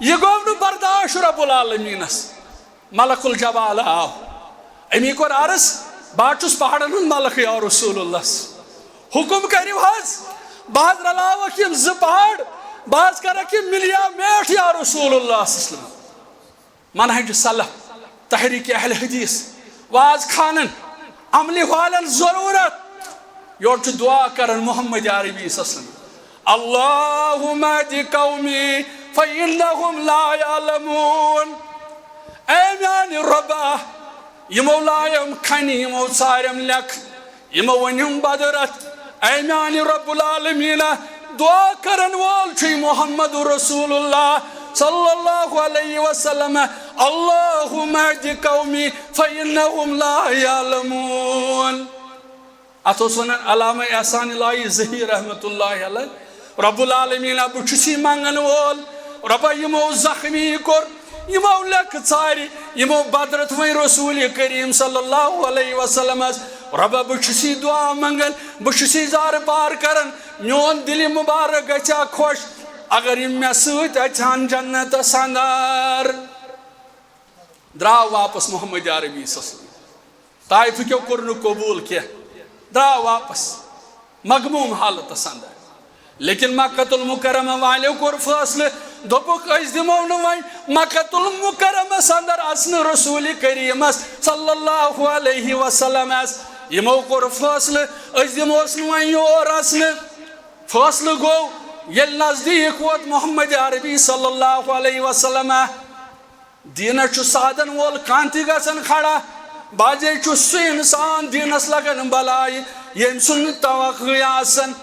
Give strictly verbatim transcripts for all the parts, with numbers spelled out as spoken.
یہِ گوٚو نہٕ برداشت رب العالمینس۔ ملک الجبال آو، أمی کوٚر عرض، بہٕ حظ چھُس پہاڑن ہُنٛد ملک یا رسول اللہ، حکم کٔرِو حظ، بہٕ حظ رلاوکھ یِم زٕ پہاڑ، بہٕ حظ کرکھ یِم ملیا میٹھ یا رسول اللہ صلی اللہ علیہ وسلم۔ منہج سلف، تحریک اہل حدیث، واز خانن، عملہِ والن ضرورت۔ یورٕ چھُ دعا کران محمد عربی صلی اللہ علیہ وسلم، اللہم اہد قومی فانہم لا یعلمون۔ اے میانہِ رۄبا، یِمو لایَم کھنہِ، یِمو ژارٮ۪م لیکھ، یِمو ؤنِم بدرت، اے میانہِ رب العالمین، دعا کرن وول چھُے محمد رسول اللہ صلی اللہ علیہ وسلم، اللہم اہد قومی فانہم لا یعلمون۔ اتھ اوس ونان علامہ احسان الہی زہی رحمت اللہ علیہ، رب العالمین، بہٕ چھُس یہِ منگن وول، رۄبا، یِمو زخمی کوٚر، یِمو لیکھ ژارِ، یِمو بدرت وۄنۍ رسول کریم صلی اللہ علیہ وسلمس۔ رۄبا، بہٕ چھُس یہِ دعا منگان، بہٕ چھُس یہِ زارٕ پار کران، میون دِلہِ مُبارک گژھِ ہا خۄش، اگر یِم مےٚ سۭتۍ اژِ ہن جنتس اندر۔ درٛاو واپس محمد عربی صلی اللہ علیہ وسلم۔ طائفہٕ کیو کوٚر نہٕ قبوٗل کینٛہہ، درٛاو واپس مغموم حالتس اندر۔ لیکن مکۃ المکرمہ والیو کوٚر فٲصلہٕ، دوٚپُکھ، أسۍ دِمو نہٕ وۄنۍ مکۃ المکرمس اندر اژنہٕ رسول کریمس صلی اللہ علیہ وسلمس۔ یِمو کوٚر فٲصلہٕ، أسۍ دِموس نہٕ وۄنۍ یور اژنہٕ۔ فٲصلہٕ گوٚو، ییٚلہِ نزدیٖک ووت محمد عربی صلی اللہ علیہ وسلم، دیٖنس چھُ سادن وول کانٛہہ تہِ گژھان کھڑا۔ بعضے چھُ سُہ انسان دیٖنس لگان بلاے، ییٚمۍ سُنٛد نہٕ توقعٕے آسان۔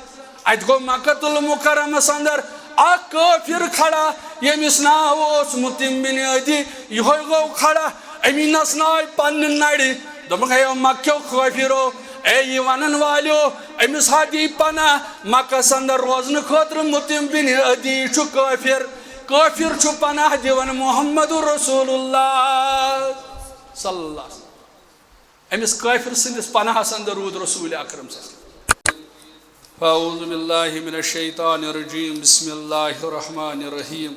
اتہِ گوٚو مکۃ المکرمس اندر اکھ کٲفر کھڑا، ییٚمِس ناو اوس مطعم بن عدی۔ یِہوٚے گوٚو کھڑا، أمی نژناوِ پننہِ نرِ۔ دوٚپُکھ، ہے مکہ کیو کٲفرو، اے یہِ ونن والیو، أمِس ہا دی پناہ۔ مکس اندر روزنہٕ خٲطرٕ مطعم بن عدی چھُ کٲفر۔ کٲفر چھُ پناہ دِوان محمد رسول اللہ صلی اللہ علیہ وسلم۔ أمِس کٲفر سٕنٛدِس پناہس اندر روٗد رسول اکرم صلی اللہ علیہ وسلم۔ فاعوذ باللہ من الشیطان الرجیم، بسم اللہ الرحمن الرحیم۔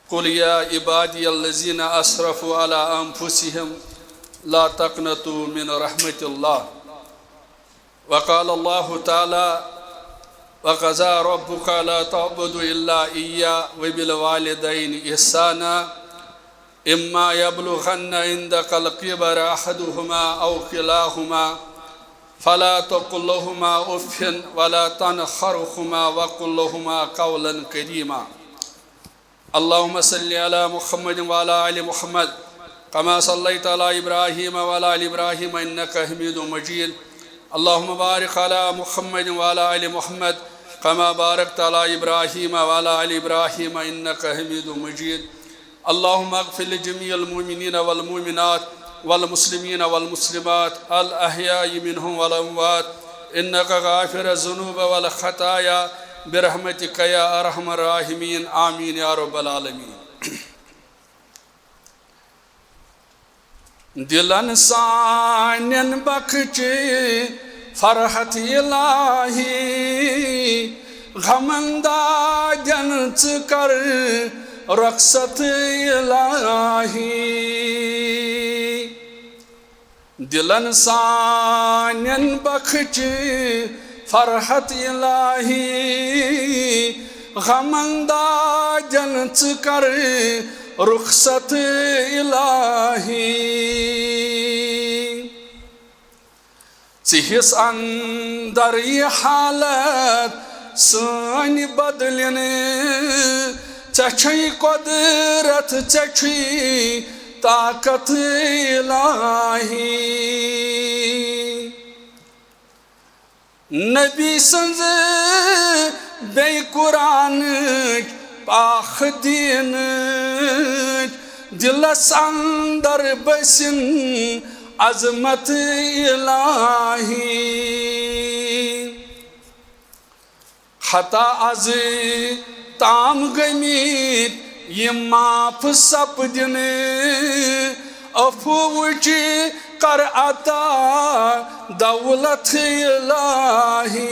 قل يا عبادي الذين أسرفوا على أنفسهم لا تقنطوا من رحمة الله. وقال الله تعالى: وقضى ربك لا تعبدوا إلا إياه وبالوالدين إحسانا، إما يبلغن عندك الكبر أحدهما أو كلاهما فلا تقل لهما أف ولا تنهرهما وقل لهما قولا كريما. اللهم صل على محمد وعلى آل محمد كما صليت على إبراهيم وعلى آل إبراهيم إنك حميد مجيد. اللهم بارك على محمد وعلى آل محمد كما باركت على إبراهيم وعلى آل إبراهيم إنك حميد مجيد. اللهم اغفر لجميع المؤمنين والمؤمنات والمسلمين والمسلمات الأحياء منهم والأموات إنك غافر الذنوب والخطايا برحمتك يا أرحم الراحمين. آمين يا رب العالمين. دلن سانٮ۪ن بخچ فرحت الہی، غمن دادٮ۪ن ژٕ کر رخصت الہی۔ دلن سانٮ۪ن بخچ فرحت الہی، غمن دادٮ۪ن ژٕ کر رخصت الہی۔ ژٕ ہِس اندر یہِ حالت سٲنۍ بدلِن، ژےٚ چھے قدرت، ژےٚ چھُے طاقت الہی۔ نبی سٕنٛز بیٚیہِ قرآنٕچ پاکھ دیٖنٕچ دِلس اندر بسِن عظمت الہی۔ خطا از تام گٔمٕتۍ یِم معاف سپدِنہٕ، عفوٕچ کر عطا دولت الہی۔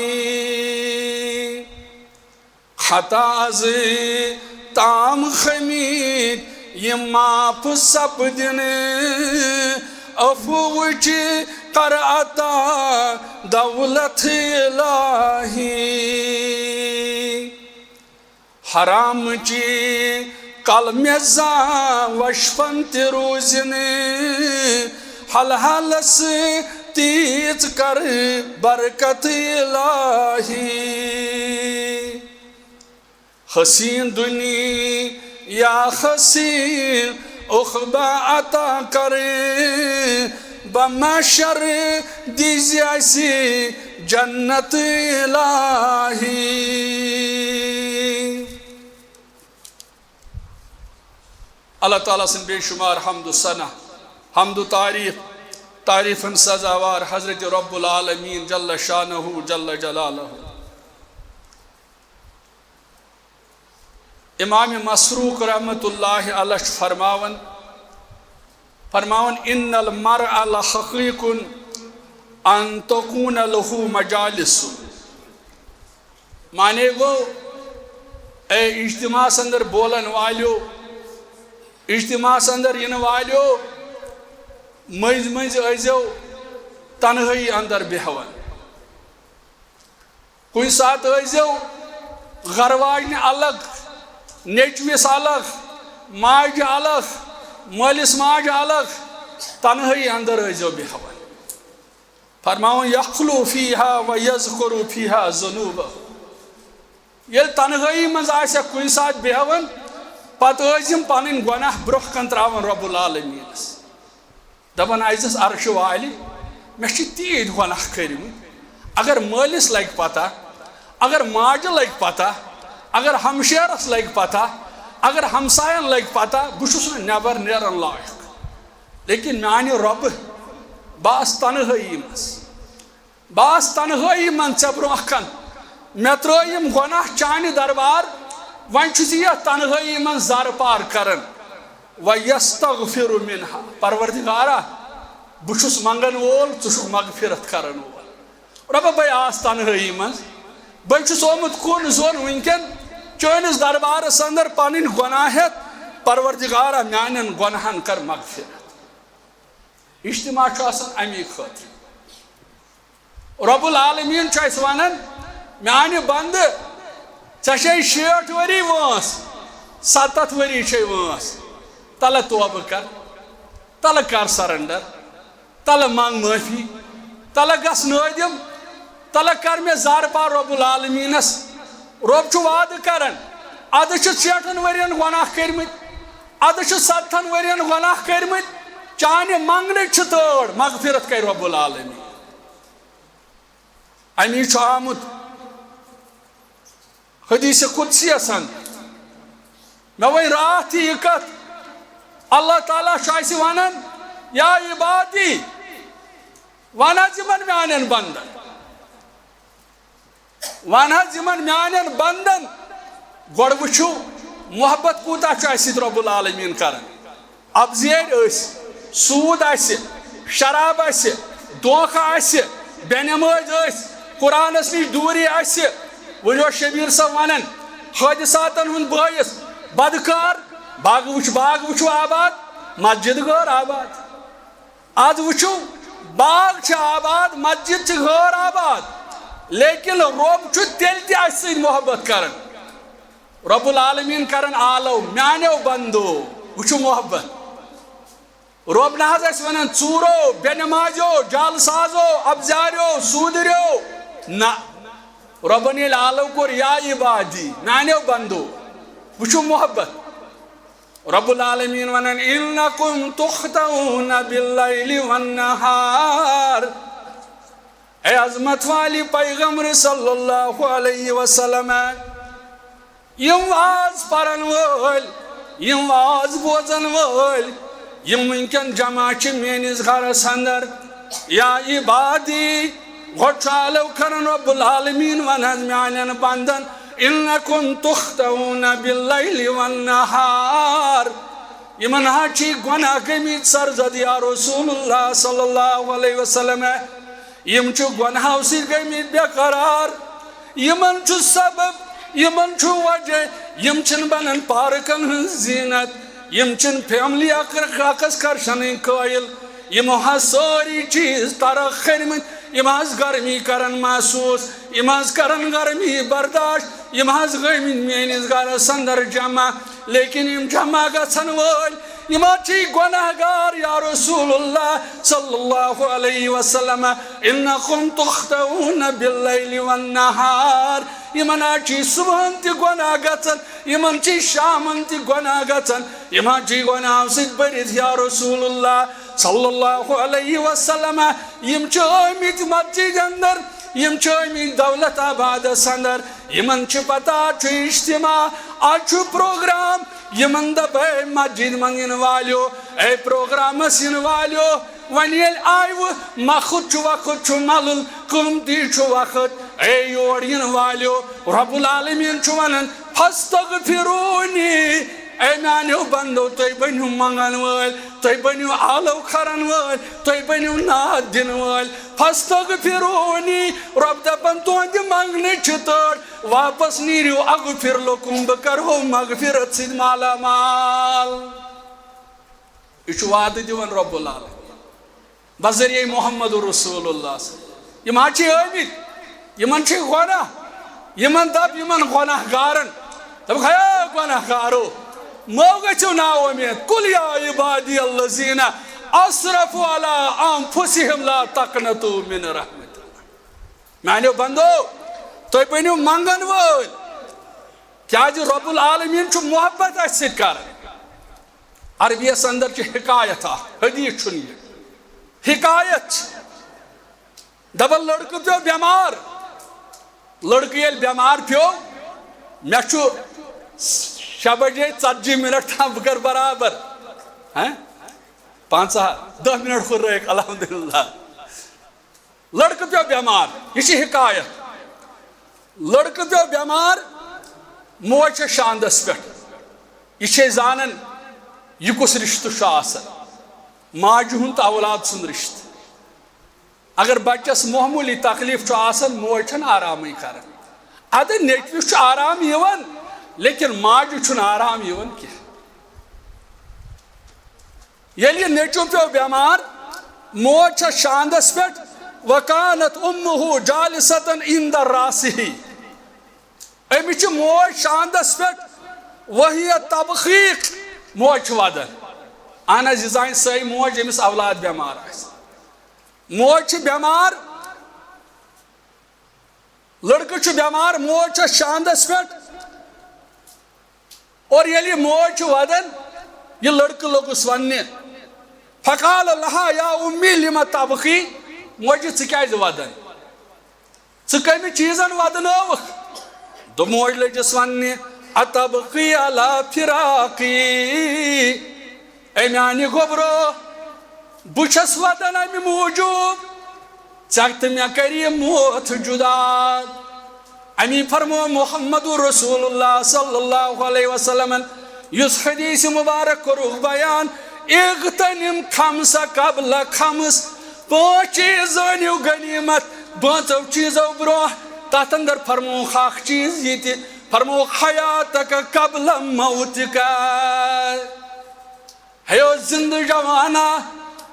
خطا از تام خٔمِتۍ یِم معاف سپدِنہٕ۔ عفوٕچ کر عطا دولت الٰہی۔ حرامٕچ کل مےٚ زانٛہہ وشفن تہِ روٗزِ نہٕ۔ حلحالس تیٖژ کر برکت الٰہی۔ حسین دنیا حسین عقبہ عطا کر، بہ محشر دیزِ اسہِ جنت الٰہی۔ اللہ تعالیٰ سٕنٛدۍ بے شمار حمد و ثنا، حمد و تعریف، تعریفن سزاوار حضرت رب العالمین جل شانہ جل جلالہ۔ امام مسروق رحمت اللہ علیہ چھُ فرماوان، فرماوان، "ان المرء لحقیق ان تکون لہ مجالس۔" معنی گوٚو، اے اجتماعس اندر بولن والیو، اجتماعس اندر یِنہٕ والیو، مٔنٛزۍ مٔنٛزۍ ٲسۍزیو تنہٲیی اندر بیہوان۔ کُنہِ ساتہٕ ٲسۍزیو گرٕ واجنہِ الگ، نیٚچوِس الگ، ماجہِ الگ، مٲلِس ماجہِ الگ، تنہٲیی اندر ٲسۍزیو بیہوان۔ فرماوان، "یخلو فیہا و یذکر فیہا ذنوبہ۔" ییٚلہِ تنہٲیی منٛز آسہِ ہا کُنہِ ساتہٕ بیہوان، پتہٕ ٲسۍ یِم پنٕنۍ گۄناہ برونٛہہ کن تراوان رب العالمینس۔ دپان، "عزیز عرشہِ والہِ، مےٚ چھِ تیٖتۍ گۄناہ کٔرمٕتۍ۔ اگر مٲلِس لگہِ پتہ، اگر ماجہِ لگہِ پتہ، اگر ہمشیرس لگہِ پتہ، اگر ہمساین لگہِ پتہ، بہٕ چھُس نہٕ نٮ۪بر نیرن لایق۔ لیکن میانہِ رۄبہٕ، بہٕ آس تنہٲیی منٛز۔" بہٕ آس تنہٲیی منٛز ژےٚ برونٛہہ کن۔ مےٚ ترٲے یِم گۄناہ چانہِ دربار، وۄنۍ چھُس یتھ تنہٲیی منٛز زارٕ پار کران۔ وَیَسْتَغْفِرُ مِنْہا۔ پروردگارا، بہٕ چھُس منگن وول، ژٕ چھُکھ مغفرت کرن وول۔ رۄبہ، بہٕ آس تنہٲیی منٛز، بہٕ چھُس آمُت کُن زوٚن وٕنکٮ۪ن چٲنِس دربارس اندر پنٕنۍ گۄناہ ہٮ۪تھ۔ پروردگارا، میانٮ۪ن گۄناہن کر مغفرت۔ اجتماع چھُ آسان امی خٲطرٕ۔ رب العالمین چھُ اَسہِ وَنان، "میانہِ بندٕ، ژےٚ چھے شیٹھ ؤری وٲنٛس، ستتھ ؤری چھے وٲنٛس، تلہٕ توبہٕ کر، تلہٕ کر surrender، تلہٕ منگ معٲفی، تلہٕ گژھ نٲدِم، تلہٕ کر مےٚ زارٕ پار رب العالمینس۔" رب چھُ وعدٕ کران، ادٕ چھِ شیٹھن ؤرین گۄناہ کٔرمٕتۍ، ادٕ چھِ ستتھن ؤرین گۄناہ کٔرمٕتۍ، چانہِ منگنٕچ چھِ تٲڑ، مغفرت کرِ رب العالمین۔ امی چھُ آمُت حدیث قدسی یسن۔ مےٚ وۄنۍ راتھ تہِ یہِ کتھ، اللہ تعالیٰ چھُ اَسہِ وَنان، "یا عبادی"، وَن حظ یِمن میانٮ۪ن بندن، وَن حظ یِمن میانٮ۪ن بندن۔ گۄڈٕ وٕچھِو، محبت کوٗتاہ چھُ اَسہِ سۭتۍ رب العالمین کران۔ اَپزیٲرۍ ٲسۍ، سوٗد آسہِ، شراب آسہِ، دھوکہ آسہِ، بے نمٲز ٲسۍ، قرآنس نِش دوٗری آسہِ۔ وۄنۍ اوس شبیر صٲب ونان، حٲدثاتن ہُنٛد بٲعث بدکار، باغ وٕچھ، باغ وٕچھِو آباد، مسجد غٲر آباد۔ آز وٕچھِو، باغ چھِ آباد، مسجد چھِ غٲر آباد، لیکن رۄب چھُ تیٚلہِ تہِ اَسہِ سۭتۍ محبت کران۔ رب العالمین کرن آلو، میانیو بندو، وٕچھِو محبت۔ رۄب نہ حظ اَسہِ وَنان ژوٗرو، بے نمازیو، جعل سازو، اَپزاریو، سوٗدٕریو۔ نہ۔ رۄبَن ییٚلہِ آلو کوٚر، یا عبادی، میانیو بندو، وٕچھِو محبت۔ رب العالمین وَنان، "انکم تخطئون باللیل والنہار۔" اے عظمت والی پیغمبر صلی اللہ علیہ وسلم، یِم واز پرن وٲلۍ، یِم واز بوزن وٲلۍ، یِم وٕنکٮ۪ن جمع چھِ میٲنِس گرس اندر، یا عبادی، گۄڈٕ چھُ آلو کران رب العالمین، ون حظ میانٮ۪ن بندن، "انکم تخطئون باللیل والنہار۔" یِمن حظ چھِ گۄناہ گٔمٕتۍ سرزد، یا رسول اللہ صلی اللہ علیہ وسلم۔ یِم چھِ گۄناہو سۭتۍ گٔمٕتۍ بے قرار۔ یِمن چھُ سبب، یِمن چھُ وجہ، یِم چھِنہٕ بنان پارکن ہٕنٛز زیٖنت، یِم چھِنہٕ فیملی اکھ اکھ اکس کرشنٕنۍ قٲیِل۔ یِمو حظ سٲری چیٖز ترک کٔرمٕتۍ، یِم حظ گرمی کرن محسوٗس، یِم حظ کرن گرمی برداشت، یِم حظ گٔمٕتۍ میٲنِس گرس اندر جمع۔ لیکن یِم جمع گژھن وٲلۍ، یِم حظ چھِ گۄناہ گار، یا رسول اللہ صلی اللہ علیہ وسلم، انکم تخطئون باللیل والنہار۔ یِمن حظ چھِ صبحن تہِ گۄناہ گژھان، یِمن چھِ شامن تہِ گۄناہ گژھان، یِم حظ چھِ گۄناہو سۭتۍ بٔرِتھ، یا رسول اللہ صلی اللہ علیہ وسلم۔ یِم چھِ آمٕتۍ مسجد اندر، یِم چھِ آمٕتۍ دولت آبادس اندر، یِمن چھِ پتہ، چھُ اجتماع، آز چھُ پروگرام۔ یِمن دپ، اے مسجد منگن والیو، اے پروگرامس ین والیو، وۄنۍ ییٚلہِ آیوٕ، مۄخت چھُ، وقت چھُ ملُل، قۭمتی چھُ وقت۔ اے یور یِن والیو، رب العالمین چھُ ونان، فاستغفرونی، اے میانیو بندو، تُہۍ بٔنِو منگن وٲلۍ، تُہۍ بٔنِو آلو کرن وٲلۍ، تُہۍ بٔنِو ناد دِنہٕ وٲلۍ۔ فاستغفرونی، رب دپان، تُہنٛدِ منگنٕچ چھِ تٲر، واپس نیٖرِو، اغفر لکم، بہٕ کرہو مغفرت سۭتۍ مالا مال۔ یہِ چھُ وعدٕ دِوان رب العالمین بذریعہ محمد رسول اللہ صلی اللہ علیہ وسلم۔ یِم حظ چھِ آمٕتۍ، یِمن چھِ گۄناہ، یِمن دپ، یِمن گۄناہ گارن دپکھ، ہے گۄناہ گارو، مو گٔژھِو نا اُمید۔ قل یا عبادی الذین اسرفوا علی انفسہم لا تقنطوا من رحمت اللہ۔ میانیو بندو، تُہۍ بٔنِو منگن وٲلۍ، کیازِ رب العالمین چھُ محبت اسہِ سۭتۍ کران۔ عربیس اندر چھِ حکایت اکھ، حدیث چھُنہٕ یہِ، حکایت چھِ۔ دپان، لڑکہٕ پیوٚو بٮ۪مار۔ لڑکہٕ ییٚلہِ بٮ۪مار پیوٚو، مےٚ چھُ شےٚ بجے ژتجی منٹ تام، بہٕ کرٕ برابر۔ ہہ؟ پنٛژاہ، دہ منٹ ہُرٲیِکھ، الحمدللہ۔ لڑکہٕ پیوٚو بٮ۪مار، یہِ چھِ حکایت۔ لڑکہٕ پیوٚو بٮ۪مار، موج چھےٚ شاندس پٮ۪ٹھ۔ یہِ چھے زانان، یہِ کُس رشتہٕ چھُ آسان، ماجہِ ہُنٛد تہٕ اولاد سُنٛد رشتہٕ۔ اگر بچس معموٗلی تکلیف چھُ آسان، موج چھَنہٕ آرامٕے کران۔ ادٕ نیٚچوِس چھُ آرام یِوان، لیکن ماجہِ چھُنہٕ آرام یِوان کینٛہہ۔ ییٚلہِ یہِ نیٚچوٗ پیوٚو بٮ۪مار، موج چھےٚ شاندس پٮ۪ٹھ، وکانت امہ جالستن عند راسہ۔ أمِس چھِ موج شاندس پٮ۪ٹھ، وہی تبخیق، موج چھِ ودان۔ اہن حظ، یہِ زانہِ سۄے موج، ییٚمِس اولاد بٮ۪مار آسہِ۔ موج چھِ بٮ۪مار، لڑکہٕ چھُ بٮ۪مار، موج چھےٚ شاندس پٮ۪ٹھ، اور ییٚلہِ یہِ موج چھِ ودان، یہِ لڑکہٕ لوٚگُس وننہِ، فقال لہا یا امی لم تبخی، موجہِ، ژٕ کیازِ ودان؟ ژٕ کمہِ چیٖزن ودنٲوٕکھ؟ دوٚپ، موج لٔجِس وننہِ، اتبخی علی فراقی، اے میانہِ گوٚبرو، بہٕ چھَس ودان امہِ موٗجوٗب، ژےٚ تہٕ مےٚ کَرِ یہِ موت جُدا۔ اَمی فرمو محمد رسول اللہ صلی اللہ علیہ وسلمن، یُس حدیث مبارک کوٚرُکھ بیان، اغتنم خمس قبل خمس، پانٛژھ چیٖز زٲنِو غنیمت، پانٛژو چیٖزو برونٛہہ۔ تَتھ اندر فرمووُکھ اکھ چیٖز یہِ تہِ، فرمووُکھ حیاتک قبل موتک۔ ہے او زندٕ جوانا،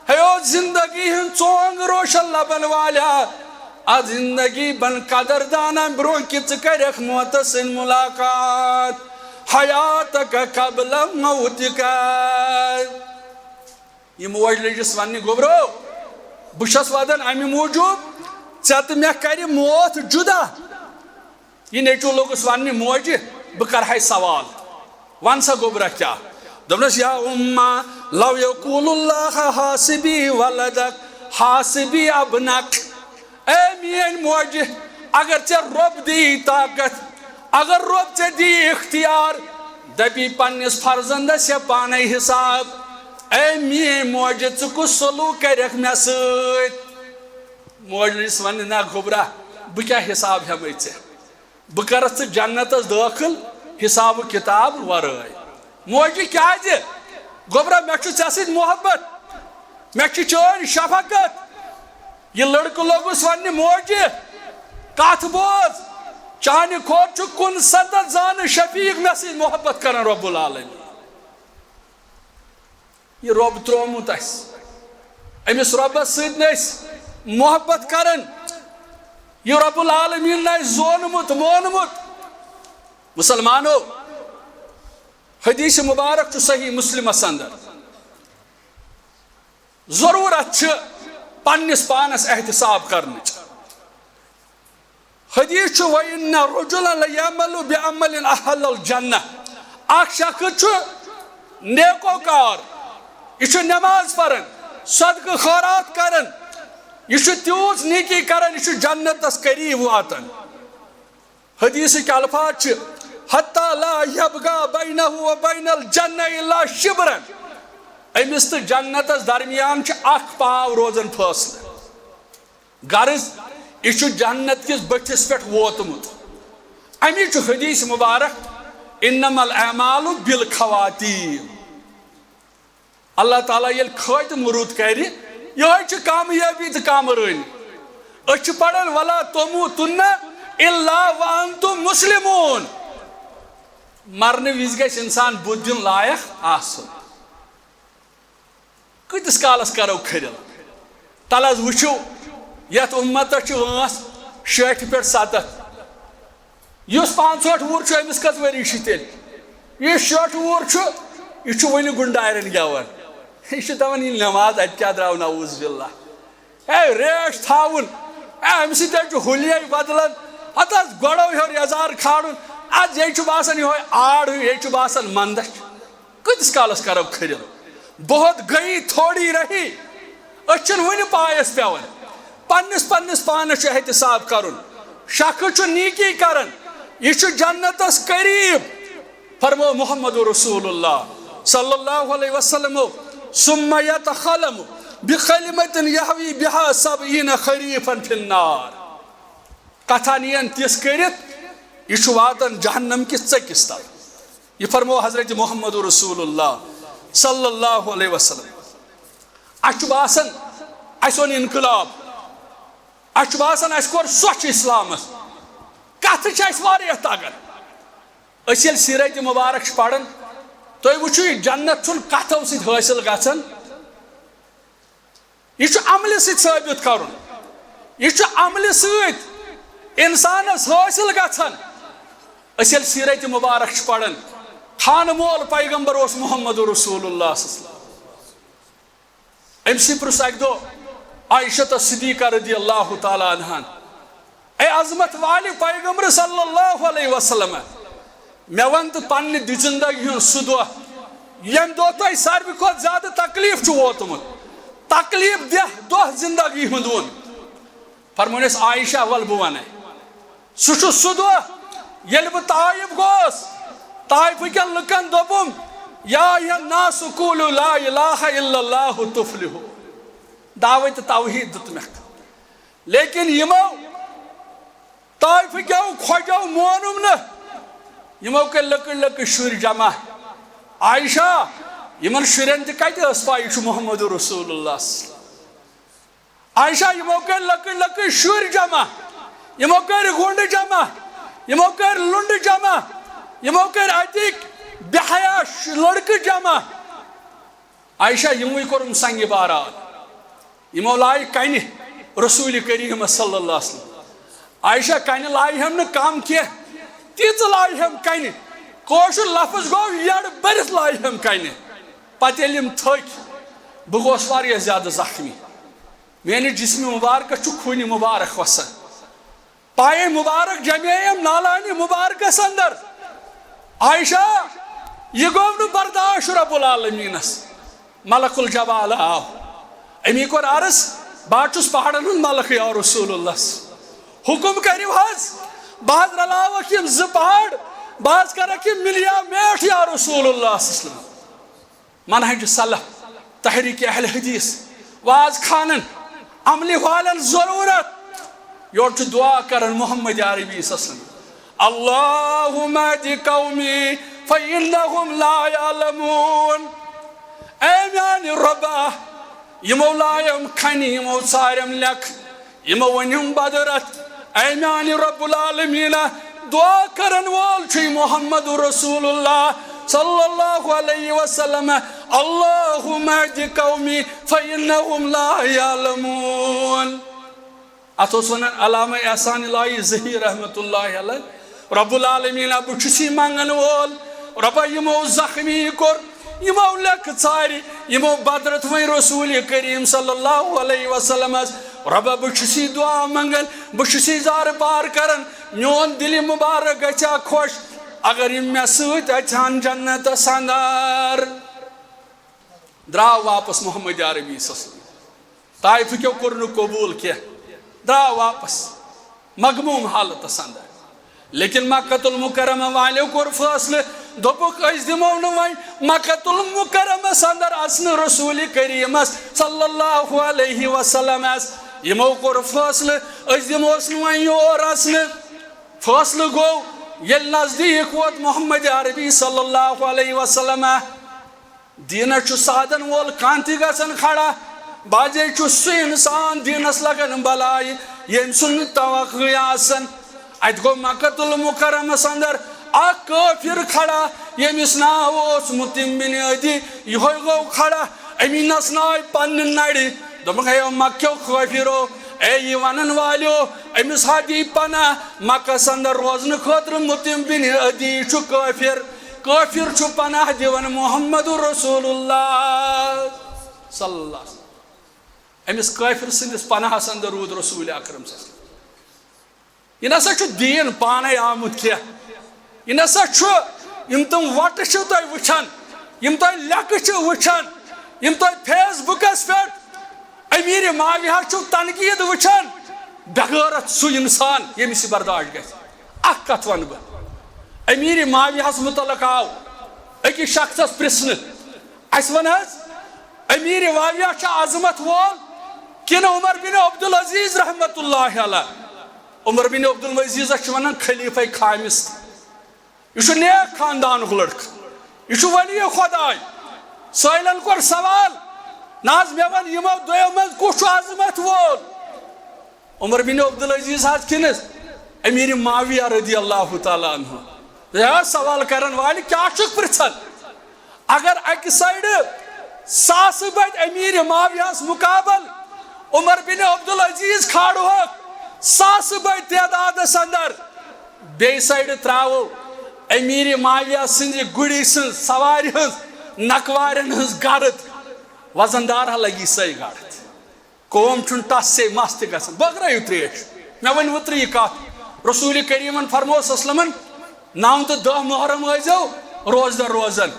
ہے او زندگی ہٕنٛز ژونگ روشن لبن والیا، اتھ زندگی بن قدر دانا، برونٛہہ کہِ ژٕ کرکھ موتس سۭتۍ ملاقات۔ حیاتک قبل موتک۔ یہِ موج لٔجِس وننہِ، گوٚبرو، بہٕ چھَس ودان امہِ موٗجوٗب، ژےٚ تہٕ مےٚ کرِ موت جُدا۔ یہِ نیٚچوٗ لوٚگُس وننہِ، موجہِ، بہٕ کرٕ ہاے سوال، ون سا گوٚبرا کیٛاہ؟ دوٚپنس، یا اما، لو یقول اللہ حاسبی ولدک حاسبی ابنک۔ اے میٲنۍ موجہِ، اگر ژےٚ رۄب دِیی طاقت، اگر رۄب ژےٚ دِیی اختیار، دپی پننِس فرزندس ہیٚہ پانے حساب۔ اے میٲنۍ موجہِ، ژٕ کُس سلوک کرکھ مےٚ سۭتۍ؟ موج لٔجِس وننہِ، نہ گوٚبرا، بہٕ کیٛاہ حساب ہٮ۪مے ژےٚ؟ بہٕ کرتھ ژٕ جنتس دٲخل حساب و کتاب ورٲے۔ موجہِ، کیازِ؟ گوٚبرا، مےٚ چھُ ژےٚ سۭتۍ محبت، مےٚ چھِ چٲنۍ شفقت۔ یہِ لڑکہٕ لوٚگُس وننہِ، موجہِ، کتھ بوز، چانہِ کھۄتہٕ چھُ کُنسَتتھ زانہٕ شفیق مےٚ سۭتۍ محبت کران رب العالمین۔ یہِ رۄب ترٛوومُت اَسہِ، أمِس رۄبَس سۭتۍ نہٕ أسۍ محبت کران، یہِ رب العالمین نہٕ اَسہِ زونمُت مونمُت۔ مُسلمانو، حدیث مبارک چھُ صحیح مسلمس اندر۔ ضرورت چھِ پننِس پانس احتساب کرنٕچ۔ حدیث چھُ، "وَإِنَّ رَجُلًا لَيَعْمَلُ بِعَمَلٍ أَهْلَ الْجَنَّةِ"، اکھ شخص چھُ نیکوکار، یہِ چھُ نماز پران، صدقہٕ خٲرات کران، یہِ چھُ تیوٗژ نیکی کران، یہِ چھُ جنتس قریب واتان۔ حدیثٕکۍ الفاظ چھِ، "حتیٰ لا یبغی بینہ و بین الجنہ الا شبرا"، أمِس تہٕ جنتس درمیان چھُ اکھ پاو روزان فٲصلہٕ۔ غرض، یہِ چھُ جنت کِس بٔٹھِس پٮ۪ٹھ ووتمُت۔ اَمی چھُ حدیث مبارک، "انما الاعمال بالخواتیم"۔ اللہ تعالیٰ ییٚلہِ خٲتمہٕ رُت کرِ، یِہوٚے چھِ کامیٲبی تہٕ کامرٲنی۔ أسۍ چھِ پران، "ولا تموتن الا وانتم مسلمون"۔ مرنہٕ وِزِ گژھِ انسان بُتھ دیُن لایق آسُن۔ کۭتِس کالس کرو کھرِل؟ تلہٕ حظ وٕچھِو، یتھ امتس چھِ وٲنٛس شیٹھِ پٮ۪ٹھ ستتھ۔ یُس پانٛژہٲٹھ وُہُر چھُ، أمِس کٔژ ؤری چھِ تیٚلہِ؟ یُس شیٹھ وُہُر چھُ، یہِ چھُ وُنہِ گُنڈارٮ۪ن گٮ۪وان۔ یہِ چھُ دَپان، "یہِ نٮ۪ماز اَتہِ کیٛاہ درٛاو، نعوذ باللہ؟" ہے، ریش تھاوُن، ہے، اَمہِ سۭتۍ حظ چھُ حُلیے بدلان۔ اَتھ حظ گۄڈَو ہیوٚر یَزار کھالُن، اَتھ یے چھُ باسان یِہوٚے آڑ ہیوٗ، یے چھُ باسان مَندَچھ۔ کۭتِس کالَس کَرو کھٔرِل؟ بہت گئی، تھوڑی رہی۔ أسۍ چھِنہٕ وُنہِ پایَس پٮ۪وان۔ پننِس، پننِس پانَس چھُ احتساب کَرُن۔ شخص چھُ نیکی کَران، یہِ چھُ جنتَس قریب۔ فرمو محمد رسول اللہ صلی اللہ علیہ وسلم، "ثم یتکلم بکلمۃ یہوی بہا سبعین خریفا فی النار"۔ کتھا نِین تِژھ کٔرِتھ، یہِ چھُ واتان جہنم کِس ژٔکِس تل۔ یہِ فرمو حضرت محمد رسول اللہ صلی اللہ علیہ وسلم۔ اَسہِ چھُ باسان، اَسہِ اوٚن انقلاب، اَسہِ چھُ باسان، اَسہِ کوٚر سۄچھ اسلامس۔ کتھٕ چھِ اَسہِ واریاہ تگان۔ أسۍ ییٚلہِ سیرت مبارک چھِ پران، تُہۍ وٕچھِو، یہِ جنت چھُنہٕ کتھو سۭتۍ حٲصِل گژھان، یہِ چھُ عملہِ سۭتۍ ثٲبت کرُن، یہِ چھُ عملہِ سۭتۍ انسانس حٲصِل گژھان۔ أسۍ ییٚلہِ سیرت مبارک چھِ پران، خانہٕ مول پیغمبر اوس محمد رسول اللہ صلی اللہ علیہ وسلم۔ أمۍ سٕے پرُژھ اَکہِ دۄہ عائشہ صدیقہ رضی اللہ تعالیٰ عنہن، "اے عظمت والہِ پیغمبر صلی اللہ علیہ وسلم، مےٚ وَن تہٕ پننہِ دِ-، زندگی ہُنٛد سُہ دۄہ، ییٚمہِ دۄہ تۄہہِ ساروی کھۄتہٕ زیادٕ تکلیف چھُ ووتمُت، تکلیف دہ دۄہ زندگی ہُنٛد ووٚن۔" فرمونس عائشہ، "ول بہٕ وَنے۔" سُہ چھُ سُہ دۄہ ییٚلہِ بہٕ طائف گوس، طائفہٕ کٮ۪ن لُکن دوٚپُم، "یا ایھا الناس قولوا لا الہ الا اللہ تفلحوا"۔ دعوت توحید دیُت مےٚ۔ لیکن یِمو طائفہٕ کیو کھۄجو مونُم نہٕ۔ یِمو کٔرۍ لۄکٕٹۍ لۄکٕٹۍ شُرۍ جمع۔ عائشہ، یِمن شُرٮ۪ن تہِ کتہِ ٲس پَے یہِ چھُ محمد رسول اللہ؟ عائشہ، یِمو کٔرۍ لۄکٕٹۍ لۄکٕٹۍ شُرۍ جمع، یِمو کٔرۍ غُنڈٕ جمع، یِمو کٔرۍ لُنڈٕ جمع، یِمو کٔرۍ اَتِکۍ بے حیا ش-، لڑکہٕ جمع۔ عائشہ، یِموٕے کوٚرُم سنگِ باران۔ یِمو لایہِ کنہِ رسول کریم صلی اللہ علیہ وسلم۔ عائشہ، کنہِ لایہِ ہم نہٕ کم کینٛہہ، تیٖژٕ لایہِ ہم کنہِ۔ کٲشُر لفظ گوٚو، یٔڈ بٔرِتھ لایہِ ہم کنہِ۔ پتہٕ ییٚلہِ یِم تھٔکۍ، بہٕ گوس واریاہ زیادٕ زخمی۔ میٲنِس جسمِ مبارکس چھُ خوٗنہِ مبارک وسان۔ پایے مبارک جمے یِم نالانہِ مبارکس اندر۔ عائشہ، یہِ گوٚو نہٕ برداشت رب العالمینس۔ ملک الجبال آو۔ أمی کوٚر عرض، "بہٕ حظ چھُس پہاڑن ہُنٛد ملک یا رسول اللہ۔ حُکم کٔرِو حظ، بہٕ حظ رلاوکھ یِم زٕ پہاڑ، بہٕ حظ کرکھ یِم مِلیا میٹھ یا رسول اللہ صلی اللہ علیہ وسلم۔" منہج سلف، تحریک اہل حدیث، واز خانن، عملہِ والن ضرورت۔ یورٕ چھُ دعا کران محمد عربی صلی اللہ علیہ وسلم، "اللہم اہد قومی فانہم لا یعلمون"۔ اے میانہِ رۄبا، یِمو لایَم کھنہِ، یِمو ژارٮ۪م لیکھ، یِمو ؤنِم بدرت، اے میانہِ رب العالمینا، دعا کرن وول چھُ محمد رسول اللہ صلی اللہ علیہ وسلم۔ اللہم اہد قومی فانہم لا یعلمون۔ اتھ اوس ونان علامہ احسان الہی زہی رحمت اللہ علیہ، رب العالمین، بہٕ چھُس یہِ منگن وول، رۄبا، یِمو زخمی کوٚر، یِمو لیٚکھ ژارِ، یِمو بدرت وۄنۍ رسول کریم صلی اللہ علیہ وسلمس۔ رۄبا، بہٕ چھُس یہِ دعا منگان، بہٕ چھُس یہِ زارٕ پار کران، میون دِلہِ مُبارک گژھِ ہا خۄش، اگر یِم مےٚ سۭتۍ اژِ ہن جنتس اندر۔ درٛاو واپس محمد عربی صلی اللہ علیہ وسلم۔ طائفہٕ کیو کوٚر نہٕ قبوٗل کینٛہہ، درٛاو واپس مغموم حالتس اندر۔ لیکن مکۃ المکرمہ والیو کوٚر فٲصلہٕ، دوٚپُکھ، أسۍ دِمو نہٕ وۄنۍ مکۃ المکرمس اندر اژنہٕ رسول کریمس صلی اللہ علیہ وسلمس۔ یِمو کوٚر فٲصلہٕ، أسۍ دِموس نہٕ وۄنۍ یور اژنہٕ۔ فٲصلہٕ گوٚو، ییٚلہِ نزدیٖک ووت محمد عربی صلی اللہ علیہ وسلم، دیٖنس چھُ سادن وول کانٛہہ تہِ گژھان کھڑا۔ بعضے چھُ سُہ انسان دیٖنس لگان بلاے، ییٚمۍ سُنٛد نہٕ توقعٕے آسان۔ اتہِ گوٚو مکۃ المکرمس اندر اکھ کٲفر کھڑا، ییٚمِس ناو اوس مطعم بن عدی۔ یِہوٚے گوٚو کھڑا، أمی نژناوِ پننہِ نرِ۔ دوٚپُکھ، ہے مکہ کیو کٲفرو، اے یہِ ونن والیو، أمِس ہا دی پناہ۔ مکس اندر روزنہٕ خٲطرٕ مطعم بن عدی چھُ کٲفر۔ کٲفر چھُ پناہ دِوان محمد رسول اللہ صلی اللہ علیہ وسلم۔ أمِس کٲفر سٕنٛدِس پناہس اندر روٗد رسول اکرم صلی اللہ علیہ وسلم۔ یہِ نسا چھُ دیٖن پانے آمُت کینٛہہ۔ یہِ نسا چھُ، یِم تِم وۄٹہٕ چھِو تُہۍ وٕچھان، یِم تُہۍ لیکہٕ چھِو وٕچھان، یِم تُہۍ فیس بُکس پٮ۪ٹھ امیر معاویہ چھُو تنقید وٕچھان، بغٲرت سُہ انسان ییٚمِس یہِ برداشت گژھِ۔ اکھ کتھ ونہٕ بہٕ، امیر معاویہس متعلق آو أکِس شخصس پرژھنہٕ، اسہِ ون حظ، امیر معاویہ چھا عظمت وول کِنہٕ عمر بن عبدالعزیز رحمت اللہ علیہ؟ عمر بن عبدالعزیزس چھِ ونان خلیفہ خامس۔ یہِ چھُ نیک خاندانُک لڑکہٕ، یہِ چھُ ولی خداے۔ سٲیلن کوٚر سوال، نہ حظ، مےٚ وَن یِمو دۄیو منٛز کُس چھُ عظمت وول؟ عمر بن عبدالعزیز حظ کِنہٕ امیر معاویہ رضی اللہ تعالیٰ عنہ؟ ہے سوال کرن والہِ، کیٛاہ چھُکھ پرژھان؟ اگر اکہِ سایڈٕ ساسہٕ بٔدۍ امیر معاویہس مقابل عمر بن عبدالعزیز کھالہوکھ ساسہٕ بٔدۍ تعدادس اندر، بیٚیہِ سایڈٕ تراوو امیر معاویہ سٕنزِ گُرِ سٕنز سوارِ ہٕنز نکوارٮ۪ن ہٕنز گرد، وزن دار ہا لگی سۄے گرد۔ قوم چھُنہٕ ٹس سے مس تہِ گژھان۔ بٲگرٲیِو تریش۔ مےٚ ؤنۍ اوترٕ یہِ کتھ۔ رسول کریمن فرموو صلی اللہ علیہ وسلمن، نو تہٕ دہ محرم ٲسۍزیو روزدر روزان۔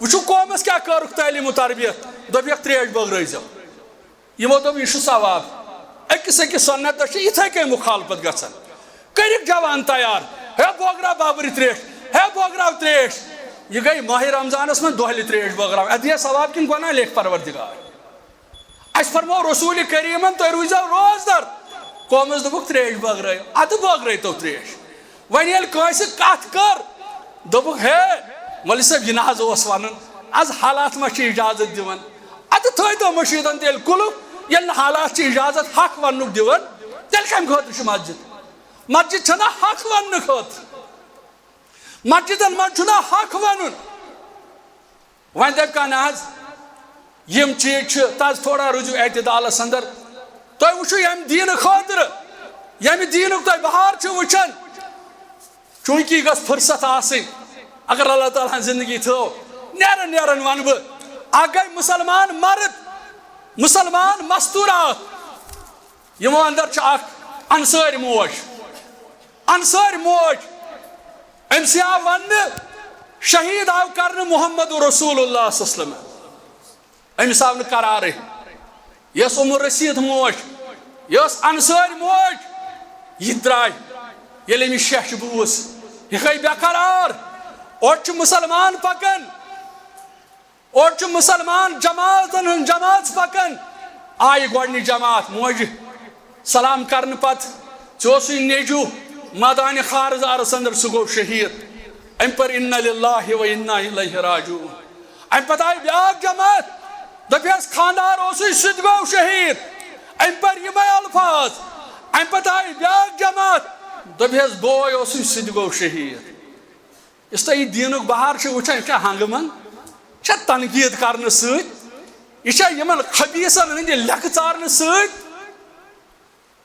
وٕچھِو قومس کیٛاہ کٔرٕکھ تعلیٖم و تربیت۔ دوٚپُکھ، تریش بٲگرٲیزیو۔ یِمو دوٚپ، یہِ چھُ ثواب۔ أکِس أکِس سنتس چھِ یِتھَے کٔنۍ مُخالفت گژھان۔ کٔرِکھ جوان تیار، ہے بٲگراو بابرِ تریش، ہے بٲگراو تریش۔ یہِ گٔے ماہِ رمضانس منٛز دۄہلہِ تریش بٲگراو۔ ادٕ یہِ ثواب کِنہٕ گۄناہ لیکھِ پروردگار؟ اسہِ فرموو رسول کریمن، تُہۍ روٗزیو روزدر۔ قومس دوٚپُکھ، تریش بٲگرٲیِو۔ ادٕ بٲگرٲے تو تریش۔ وۄنۍ ییٚلہِ کٲنٛسہِ کتھ کٔر، دوٚپُکھ، ہے مولوی صٲب، یہِ نہ حظ اوس ونُن، از حالات ما چھِ اجازت دِوان؟ ادٕ تھٲے تو مٔشیٖدن تیٚلہِ قُلُف، ییٚلہِ نہٕ حالات چھِ اجازت حق وننُک دِوان، تیٚلہِ کمہِ خٲطرٕ چھِ مسجد؟ مسجد چھنہ حق وننہٕ خٲطرٕ؟ مسجدن منٛز چھُنہ حق ونُن؟ وۄنۍ دپہِ کانٛہہ، نہ حظ، یِم چیٖز چھِ، تز تھوڑا روٗزِو اعتدالس اندر۔ تُہۍ وٕچھِو ییٚمہِ دیٖنہٕ خٲطرٕ، ییٚمہِ دیٖنُک تُہۍ بہار چھِو وٕچھان، چوٗنٛکہِ یہِ گٔژھ فرصت آسٕنۍ۔ اگر اللہ تعالیٰ ہن زندگی تھٲو، نیران نیران ونہٕ بہٕ، اکھ گٔے مسلمان مرد، مسلمان مستوٗرات، یِمو اندر چھِ اکھ انصٲرۍ موج۔ انصٲرۍ موج، أمِس آو وننہٕ، شہیٖد آو کرنہٕ محمد رسول اللہ صلی اللہ علیہ وسلم۔ أمِس آو نہٕ قرارٕے۔ یۄس عمر رسیٖد موج، یۄس انصٲرۍ موج، یہِ تہِ درٛاے۔ ییٚلہِ أمِس شیٚچھ بوٗز، یہِ گٔے بے قرار۔ اورٕ چھِ مسلمان پکان، اورٕ چھِ مسلمان جماعتن ہٕنٛز جماعژ پکان۔ آیہِ گۄڈٕنِچ جماعت، موجہِ سلام کرنہٕ پتہٕ، ژےٚ اوسُے نیٚچوٗ مٲدانِ خارزارس اندر، سُہ گوٚو شہیٖد۔ أمۍ پٔر انا للہ و انا الیہ راجعون۔ امہِ پتہٕ آیہِ بیٛاکھ جماعت، دوٚپہَس، خانٛدار اوسُے، سُہ تہِ گوٚو شہیٖد۔ امہِ پتہٕ یِمے الفاظ۔ امہِ پتہٕ آیہِ بیٛاکھ جماعت، دوٚپہَس، بوے اوسُے، سُہ تہِ گوٚو شہیٖد۔ یُس تۄہہِ یہِ دیٖنُک بہار چھُ وٕچھان، یہِ چھا ہنٛگہٕ منٛگ؟ یہِ چھا تنقیٖد کرنہٕ سۭتۍ؟ یہِ چھا یِمن خبیٖثن ہٕنٛدِ لیٚکھٕ ژارنہٕ سۭتۍ؟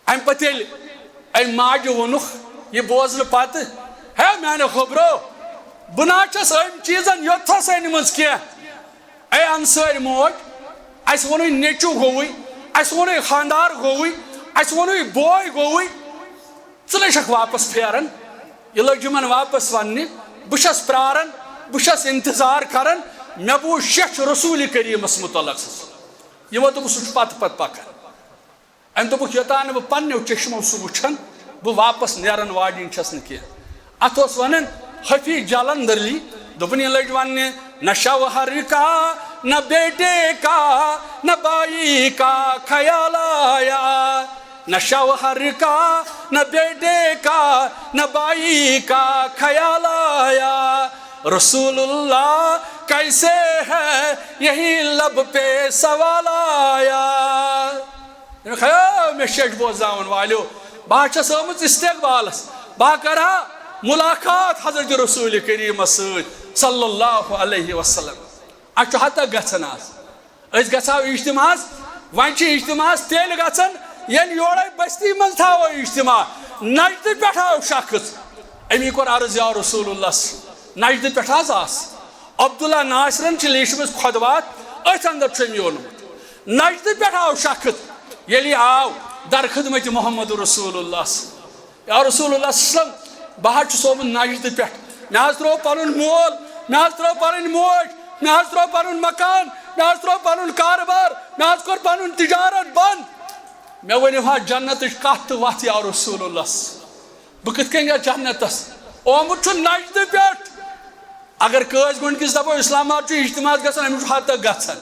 اَمہِ پتہٕ ییٚلہِ أمۍ ماجہِ ووٚنُکھ یہِ بوزنہٕ پتہٕ، ہے میانیو خبرو، بہٕ نہ چھَس أمۍ چیٖزن یوٚتتھس أنمٕژ کینٛہہ۔ اے انصٲرۍ موج، اَسہِ ووٚنُے نیٚچوٗ گوٚوُے، اَسہِ ووٚنُے خانٛدار گوٚوُے، اَسہِ ووٚنُے بوے گوٚوُے، ژٕ نَے چھَکھ واپس پھیران۔ یہِ لٔج یِمن واپس وَننہِ، بہٕ چھَس پرٛاران، بہٕ چھَس اِنتظار کران، مےٚ بوٗز شیٚچھ رسوٗلِ کریٖمس مُتعلق۔ یِمو دوٚپُکھ، سُہ چھُ پتہٕ پتہٕ پکان۔ أمۍ دوٚپُکھ، یوٚتام نہٕ بہٕ پننیو چشمو سُہ وٕچھن، بہٕ واپس نیرن واجِنۍ چھَس نہٕ کینٛہہ۔ اتھ اوس ونان حفیظ جلندری، دوٚپُن، یہِ لٔج وننہِ، نہ شوہر کا، نہ بیٹے کا، نہ بھائی کا خیال آیا، نہ شوہر کا، نہ بیٹے کا، نہ بھائی کا خیال آیا، رسول اللہ کیسے ہے، یہی لب پہ سوال آیا۔ تٔمۍ خیال، مےٚ چھِ اَسہِ بوزناوَن والیو، بہٕ ہا چھَس آمٕژ استقبالَس، بہٕ ہا کَرٕ ہا مُلاقات حضرت رسول کریٖمَس سۭتۍ صلی اللہ علیہ وسلم۔ اَسہِ چھُ ہَتَکھ گژھان آز۔ أسۍ گژھو اجتماعس، وۄنۍ چھِ اجتماعس تیٚلہِ گژھان، ییٚلہِ یورَے بستی منٛز تھاوو اجتماع۔ نجدٕ پٮ۪ٹھ آو شخص، أمی کوٚر عرض، یا رسول اللہ، نجدٕ پٮ۪ٹھ حظ آس۔ عبداللہ ناصرن چھِ لیٖچھمٕژ خۄدوات، أتھۍ اندر چھُ أمۍ یونمُت۔ نجدٕ پٮ۪ٹھ آو شخص، ییٚلہِ یہِ آو در خدمت محمد رسول اللہ۔ یا رسول اللہ صلی اللہ علیہ وسلم، بہٕ حظ چھُس آمُت نجدٕ پٮ۪ٹھ۔ مےٚ حظ ترٛوو پنُن مول، مےٚ حظ ترٛوو پنٕنۍ موج، مےٚ حظ ترٛوو پنُن مکان، مےٚ حظ ترٛوو پنُن کارٕبار، مےٚ حظ کوٚر پنُن تجارت بنٛد۔ مےٚ ؤنِو حظ جنتٕچ کتھ تہٕ وتھ یا رسول اللہ۔ بہٕ کِتھ کٔنۍ گژھٕ جنتس؟ آمُت چھُ نجدٕ پٮ۪ٹھ۔ اگر کٲنٛسہِ گوٚنٛڈ کِس دپو اسلام آباد چھُ اجتماعس گژھان، أمِس چھُ ہتک گژھان۔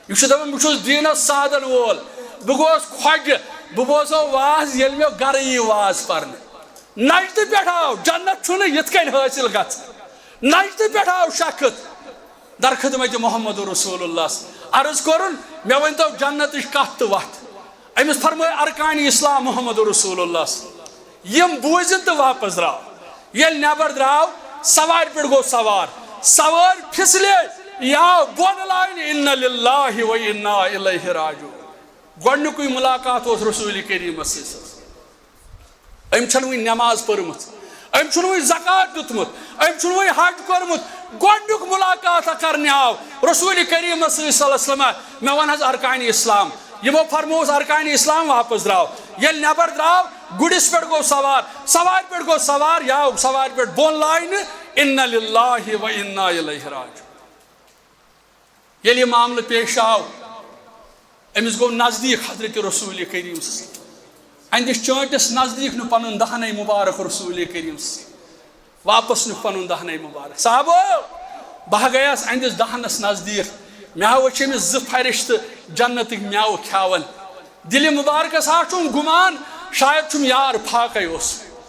یہِ چھُ دپان، بہٕ چھُس دیٖنس سادن وول، بہٕ گوس کھۄجہِ، بہٕ بوزو واز ییٚلہِ مےٚ گرٕ یی واز پرنہٕ۔ نجدٕ پٮ۪ٹھ آو، جنت چھُنہٕ یِتھ کٔنۍ حٲصِل گژھان۔ نجدٕ پٮ۪ٹھ آو شخص در خدمت محمد رسول اللہ۔ عرض کوٚرُن، مےٚ ؤنۍتو جنتٕچ کتھ تہٕ وتھ۔ أمِس فرمٲے ارکان اسلام محمد رسول اللہ۔ یِم بوٗزِتھ تہٕ واپس درٛاو۔ ییٚلہِ نٮ۪بر درٛاو، سوارِ پٮ۪ٹھ گوٚو سوار۔ سوٲرۍ پھِسلے، یہِ آو بۄن لاینہِ، انا للہ و انا الیہ راجعون۔ گۄڈٕنیُکُے مُلاقات اوس رسول کریٖمس سۭتۍ۔ أمۍ چھَنہٕ وٕنہِ نٮ۪ماز پٔرمٕژ، أمۍ چھُنہٕ وٕنہِ زکوٰۃ دیُتمُت، أمۍ چھُنہٕ وٕنہِ حج کوٚرمُت۔ گۄڈٕنیُک مُلاقات کرنہِ آو رسول کریٖمس سۭتۍ صلی اللہ علیہ وسلم۔ مےٚ وَن حظ ارکانِ اسلام۔ یِمو فرمووُس ارکانِ اسلام، واپس درٛاو۔ ییٚلہِ نٮ۪بر درٛاو، گُرِس پٮ۪ٹھ گوٚو سوار، سوارِ پٮ۪ٹھ گوٚو سوار، یہِ آو سوارِ پٮ۪ٹھ بۄن لاینہٕ، انا للہ و انا الیہ راجعون۔ ییٚلہِ یہِ معاملہٕ پیش آو، أمِس گوٚو نزدیٖک حضرت رسول کریم صلی اللہ علیہ وسلم۔ أہنٛدِس چٲنٛٹِس نزدیٖک نیوٗ پنُن دہنے مبارک رسول کریم صلی اللہ علیہ وسلم۔ واپس نیوٗ پنُن دہنے مبارک۔ صحابو، بہٕ ہا گٔیس أہنٛدِس دہنس نزدیٖک، مےٚ ہا وٕچھ أمِس زٕ فرشتہٕ جنتٕکۍ مٮ۪وٕ کھیاوان۔ دِلہِ مبارکس ہا چھُم گُمان، شاید چھُم یار فاقے اوسمُت۔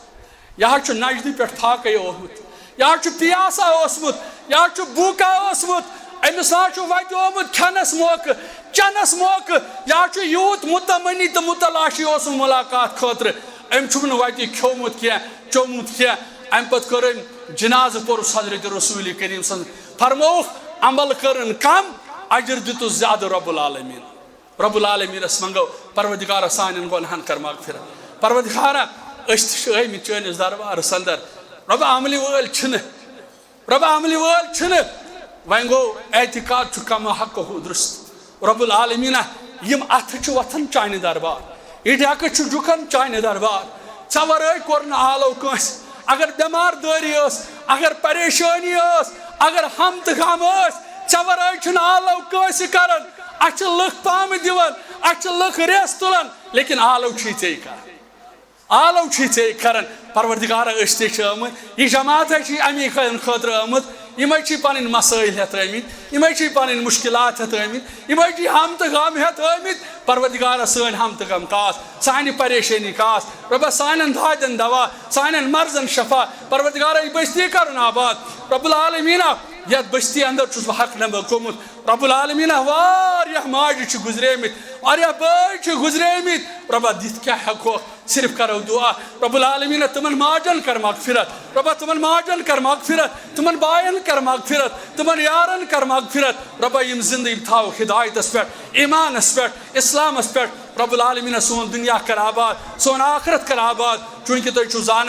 یہِ حظ چھُ نجدِ پٮ۪ٹھ فاقے اوسمُت، یہِ حظ چھُ پیاسا اوسمُت، یہِ حظ چھُ بوٗکا اوسمُت۔ أمِس نہ حظ چھُ وَتہِ آمُت کھٮ۪نَس موقعہٕ، چٮ۪نَس موقعہٕ۔ یہِ حظ چھُ یوٗت متمنی تہٕ متلاشی اوسمُت مُلاقات خٲطرٕ۔ أمۍ چھُم نہٕ وَتہِ کھیوٚمُت کینٛہہ، چوٚمُت کینٛہہ۔ اَمہِ پَتہٕ کٔر أمۍ جنازٕ پوٚرُس حضرت رسول کریم صلی اللہ علیہ وسلم۔ فرمووُکھ، عمل کٔرٕن کم، اجر دِتُس زیادٕ رب العالمین۔ رب العالمینس منگو، پروردگارا، سانٮ۪ن گۄنہن کر مغفرت۔ پروردگارا، أسۍ تہِ چھِ آمٕتۍ چٲنِس دربارس اندر۔ رب، عملہِ وٲلۍ چھِنہٕ، رب، عملہِ وٲلۍ چھِنہٕ۔ وۄنۍ گوٚو، اعتقاد چھُ کما حقہ درست۔ رب العالمینا، یِم اتھٕ چھِ وۄتھان چانہِ دربار، یہِ ڈیکہٕ چھُ جُکان چانہِ دربار۔ ژےٚ ورٲے کوٚر نہٕ آلو کٲنٛسہِ۔ اگر بٮ۪مار دٲری ٲس، اگر پریشٲنی ٲس، اگر ہم تہٕ غم ٲسۍ، ژےٚ ورٲے چھُنہٕ آلو کٲنٛسہِ کران۔ اَسہِ چھِ لُکھ پامہٕ دِوان، اَسہِ چھِ لُکھ ریس تُلان، لیکن آلو چھُے ژےٚ کران۔ آلو چھُے ژےٚ کران۔ پروردگارا، أسۍ تہِ چھِ آمٕتۍ، یہِ جماعت ہے چھِ اَمی خٲ-، خٲطرٕ آمٕژ۔ یِمے چھِ پنٕنۍ مسٲیل ہٮ۪تھ آمٕتۍ، یِمے چھِ پنٕنۍ مشکلات ہٮ۪تھ آمٕتۍ، یِمے چھِ ہم تہٕ غم ہٮ۪تھ آمٕتۍ۔ پروردگارا، سٲنۍ ہم تہٕ غم کاس، سانہِ پریشٲنی کاس۔ رۄبا، سانٮ۪ن دادٮ۪ن دوا، سانٮ۪ن مرضن شفا۔ پروردگارا، یہِ بستی کرُن آباد۔ رب العالمینا، یتھ بستی اندر چھُس بہٕ حق نمبر گوٚمُت۔ رب العالمینا، واریاہ ماجہِ چھِ گُزریمٕتۍ، واریاہ بٲے چھِ گُزریمٕتۍ۔ رۄبا، دِتھ کیٛاہ ہٮ۪کہوکھ؟ صرف کرو دعا، رب العالمین تمن ماجن کر مغفرت، ربا تمن ماجن کر مغفرت، تمن باین کر مغفرت، تمن یارن کر مغفرت، ربا یم زندہ یم تھاوکھ ہدایتس پٮ۪ٹھ، ایمانس پٮ۪ٹھ، اسلامس پٮ۪ٹھ۔ رب العالمین سون دنیا کر آباد، سون آخرت کر آباد، چونکہ تُہۍ چھِو زانان